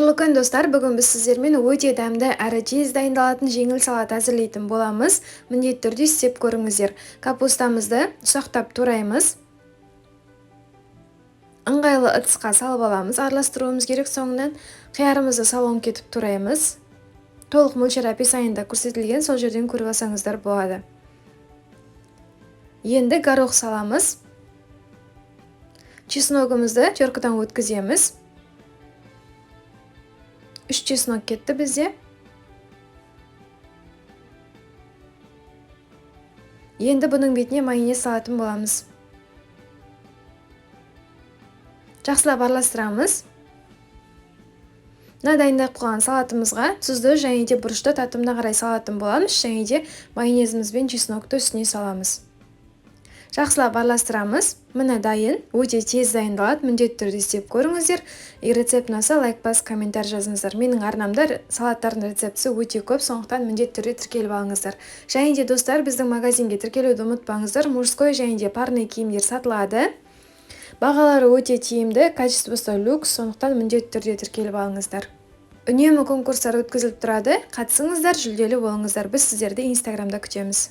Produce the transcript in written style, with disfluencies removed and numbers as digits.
Қайырлы күн, достар! Бүгін біз сіздермен өте дәмді әрі тез дайындалатын жеңіл салат әзірлейтін боламыз. Міндетті түрде істеп көріңіздер. Капустамызды ұсақтап тураймыз. Ыңғайлы ыдысқа салып аламыз, араластыруымыз керек соңынан. Қиярымызды соломка етіп тураймыз. Толық мөлшер описаниеда көрсетілген, сол жерден көріп алсаңыздар болады. Енді горох саламыз. Чесногымызды теркадан өткіземіз. 3 чеснок кетті бізде. Енді бұның бетіне майонез салатын боламыз. Жақсылап араластырамыз. Мына дайындап қойған салатымызға тұзды және де бұрышты татымына қарай салатын боламыз, және де майонезіміз бен чеснокты үстіне саламыз. Жақсылап араластырамыз. Міне дайын, өте тез дайындалады, міндетті түрде істеп көріңіздер. Егер рецепт ұнаса, лайк басып, комментарий жазыңыздар. Менің арнамда салаттардың рецептісі өте көп, сондықтан міндетті түрде тіркеліп алыңыздар. Және де, достар, біздің магазинге тіркелуді ұмытпаңыздар. Мужской және де парный киімдер сатылады. Бағалары өте тиімді, качествосы люкс, сондықтан міндетті түрде тіркеліп алыңыздар. Үнемі конкурстар өткізіліп тұрады. Қатысыңыздар, жүлделі болыңыздар. Біз сіздерді Инстаграмда күтеміз.